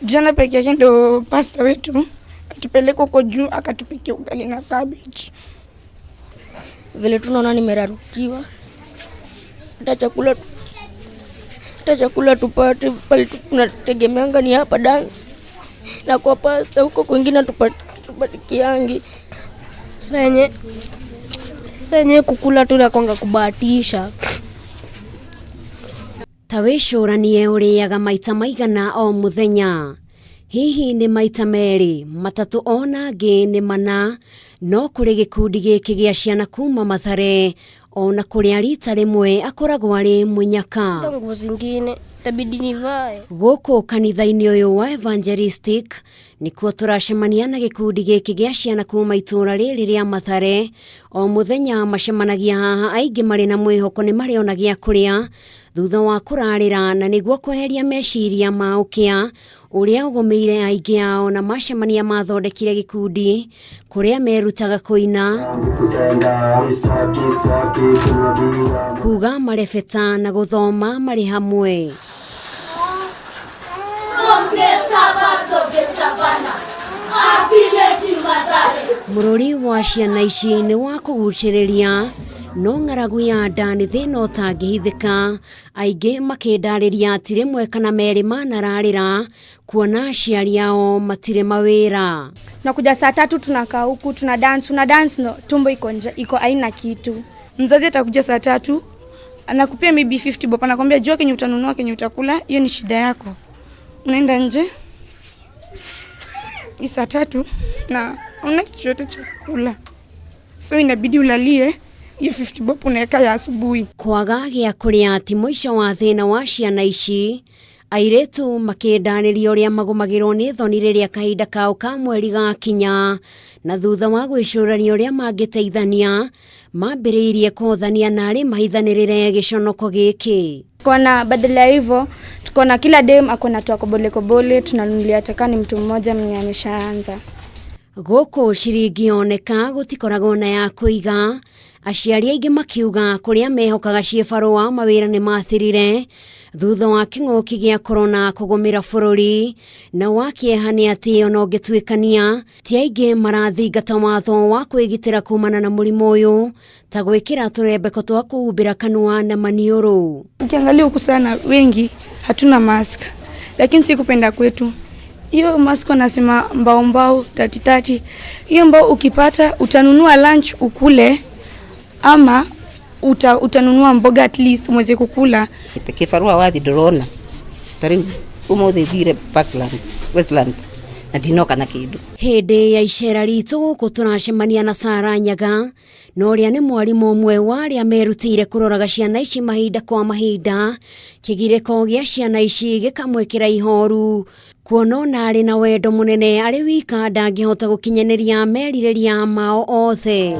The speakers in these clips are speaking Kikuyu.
Jana peke yake ndo pasta wetu atupeleka huko juu akatupikia ugali na cabbage. Vile tunaona nimerarukiwa, hata chakula hata chakula tupate pale tunategemeanga ni hapa dance na kwa pasta huko kwingine tupatikiangi. Saa yenye kukula tu nakwanga kubahatisha. Ta wĩcũranie ũrĩaga maita maigana o mũthenya. Hihi nĩ maita merĩ, matatũ, ona angĩ nĩ mana. No kũrĩ gĩkundi gĩkĩ gĩa ciana kuma Mathare, ona kũrĩa rita rĩmwe akoragwo arĩ mũnyaka. Sina nguo zingine, itabidi nivae. Gũkũ kanitha-inĩ ũyũ wa Evangelistic nĩkuo tũracemania na gĩkundi gĩkĩ gĩa ciana kuma itũũra rĩrĩ rĩa Mathare. O mũthenya macemanagia haha, aingĩ marĩ na mwĩhoko nĩ marĩona gĩa kũrĩa thutha wa kũrarĩra, na nĩguo kweheria meciria ma ũkĩa ũrĩa ũgũmĩire aingĩ ao, na macemania mathondekire gĩkundi kũrĩa merutaga kũina, kuga marebeta na gũthoma marĩ hamwe. From the suburbs of the savannah, a village in Mathare. Mũrũri wa ciana ici nĩ wa kũgucĩrĩria, no ng'aragu ya nda nĩ thĩna ũtangĩhithĩka, aingĩ makĩndarĩria ti rĩmwe kana merĩ manararĩra kuona aciari ao matirĩ mawĩra. Tunakuja saa 3, tunakaa huku, tuna dance, una dance, no tumbo iko nja, iko haina kitu. Mzazi atakuja saa 3, anakupia maybe 50 bob, anakwambia jua kenye utanunua, kenye utakula, hiyo ni shida yako. Unaenda nje ni saa 3 na una kitu chochote cha kukula, so inabidi ulalie hiyo 50 bob unaweka ya asubuhi. Kwaga gĩa kũrĩa ti mũico wa thĩna wa ciana ici. Airĩtu makĩndanĩria ũrĩa magũmagĩrwo nĩ thoni rĩrĩa kahinda kao ka mweri gakinya, na thutha wa gwĩcũrania ũrĩa mangĩteithania mambĩrĩirie kũhothania narĩ mahithanĩrĩre gĩconoko gĩkĩ. Tukaona badala ya hivyo, tukaona kila dem ako na kobole kobole, tunanunulia hata kama ni mtu mmoja mwenye ameshaanza. Gũkũ ciringi yoneka gũtikoragwo na ya kũiga, aciari aingĩ makiuga kũrĩa mehokaga ciĩbarũa mawĩra nĩ mathirire thutha wa kĩng'ũki gĩa korona kũgũmĩra bũrũri, na wa kĩeha nĩ atĩ ona ũngĩtuĩkania ti aingĩ marathingata watho wa kwĩgitĩra kumana na mũrimũ ũyũ, ta gwĩkĩra tũrembeko twa kũhumbĩra kanua na maniũrũ. Ukiangalia huku sana wengi hatuna mask, lakini si kupenda kwetu. Hiyo mask wanasema mbao mbao tati tati, hiyo mbao ukipata utanunua lunch ukule, ama utanunua mboga at least mweze kukula. Kibarua wathi ndũrona ta rĩu ũmũthĩ thire Parklands, Westlands, na ndinoka na kĩndũ. Hĩndĩ ya icera ritũ gũkũ tũracemania na Sara Nyaga, na ũrĩa nĩ mwarimũ ũmwe wa arĩa merutĩire kũroraga ciana ici mahinda kwa mahinda. Kĩgirĩko gĩa ciana ici gĩkamwĩkĩra ihoru kuona ona arĩ na wendo mũnene, arĩ wika ndangĩhota gũkinyanĩria merirĩria mao othe.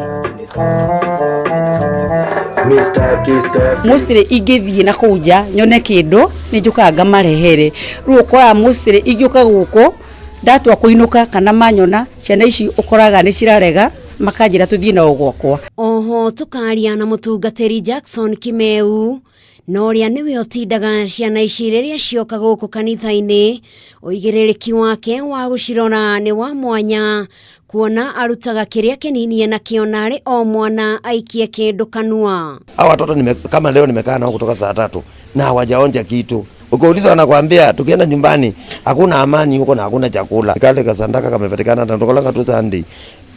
Mostly ingĩthiĩ na kũu nja nyone kĩndũ nĩ njũkaga ngamarehere. Rĩu ũkoraga mostly ingĩũka gũkũ ndatua kũinũka kana manyona ciana ici, ũkoraga nĩ cirarega makanjĩra tũthiĩ nao gwakwa. Oho tũkaria na mũtungatĩri Jackson Kimeu, na ũrĩa nĩwe ũtindaga ciana ici rĩrĩa cioka gũkũ kanitha-inĩ. Ũigĩrĩrĩki wake wa gũcirora nĩ wa mwanya, kuona arutaga kĩrĩa kĩnini nakĩo narĩ o mwana aikie kĩndũ kanua. Hawa watoto kama leo nimekaa nao kutoka saa 3 na hawajaonja kitu. Ukiuliza wanakuambia tukienda nyumbani hakuna amani huko na hakuna chakula. Kale kasandaka kamepatikana na tukolanga tu Sunday.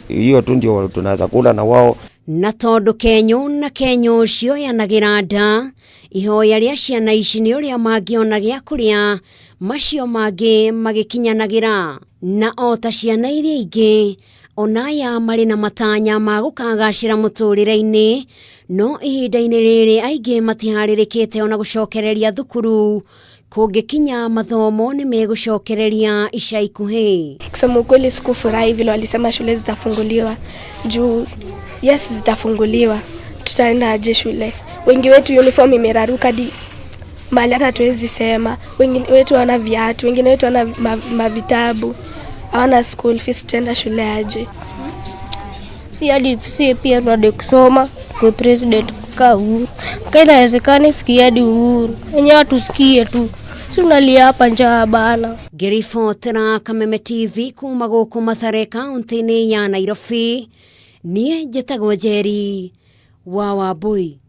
Hiyo tu ndio tunaweza kula na wao. Na tondũ kenyũ na kenyũ cioyanagĩra nda, ihoya rĩa ciana ici nĩ ũrĩa mangĩona gĩa kũrĩa macio mangĩ magĩkinyanagĩra. Na o ta ciana iria ingĩ, ona aya marĩ na matanya ma gũkagacĩra mũtũrĩre-inĩ, no ihinda-inĩ rĩrĩ aingĩ matiharĩrĩkĩte ona gũcokereria thukuru. Kũngĩkinya mathomo nĩ megũcokereria ica ikuhĩ. Kusema ukweli sikufurahi vile walisema shule zitafunguliwa. Juu yes, zitafunguliwa, tutaenda aje shule? Wengi wetu uniform imeraruka hadi mahali hata hatuwezi sema. Wengi wetu hawana viatu, wengine wetu hawana mavitabu, hawana school fees, tutaenda shule aje? Si hadi si pia tunadai kusoma kwa president kaa Uhuru. Kaa inawezekana ifikie hadi Uhuru. Wenyewe watusikie tu. Si unalia hapa njaa bana. Ngĩribotera Kameme TV kuma gũkũ Mathare kaunti-inĩ ya Nairobi, niĩ njĩtagwo Njeri wa Wambui.